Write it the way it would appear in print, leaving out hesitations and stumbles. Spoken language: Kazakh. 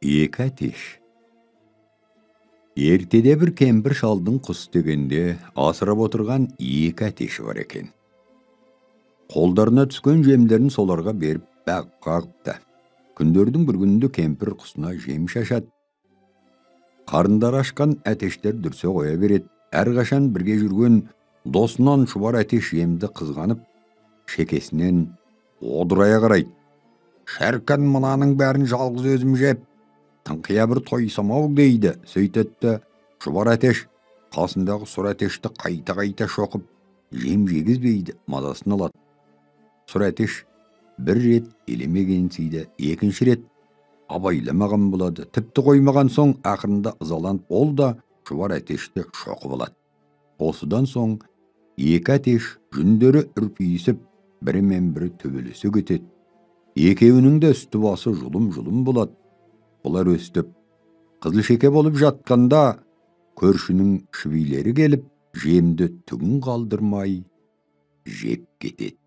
Екі әтеш. Ертеде бір кемпір шалдың құс дегенде асырап отырған екі әтеші бар екен. Қолдарына түскен жемдерін соларға беріп бағып қағыпты. Күндердің бір күнінде кемпір құсына жем шашады. Қарындары ашқан әтештер дүрсе қоя береді. Әрқашан бірге жүрген досынан шұбар әтеш жемді қызғанып, шекесінен одырая қарайды. Шәркін, мынаның бәрін жалғыз өзім жеп, тыңқия бір тойсам-ау дейді. Сөйтетті шұбар әтеш қасындағы сұр әтешті қайта-қайта шоқып, жем жегізбейді, мазасын алады. Сұр әтеш бір рет елемегенсиді, екінші рет абайламаған болады. Тіпті қоймаған соң ақырында ызаланып, ол да шұбар әтешті шоқып алады. Осыдан соң екі әтеш жүндері үрпиісіп, бірімен бірі төбелесе кетеді. Екеуінің де үсті басы жұлым-жұлым болады. Бұлар өстіп қызылшеке болып жатқанда көршінің шүбилері келіп, жемді түгін қалдырмай жеп кетеді.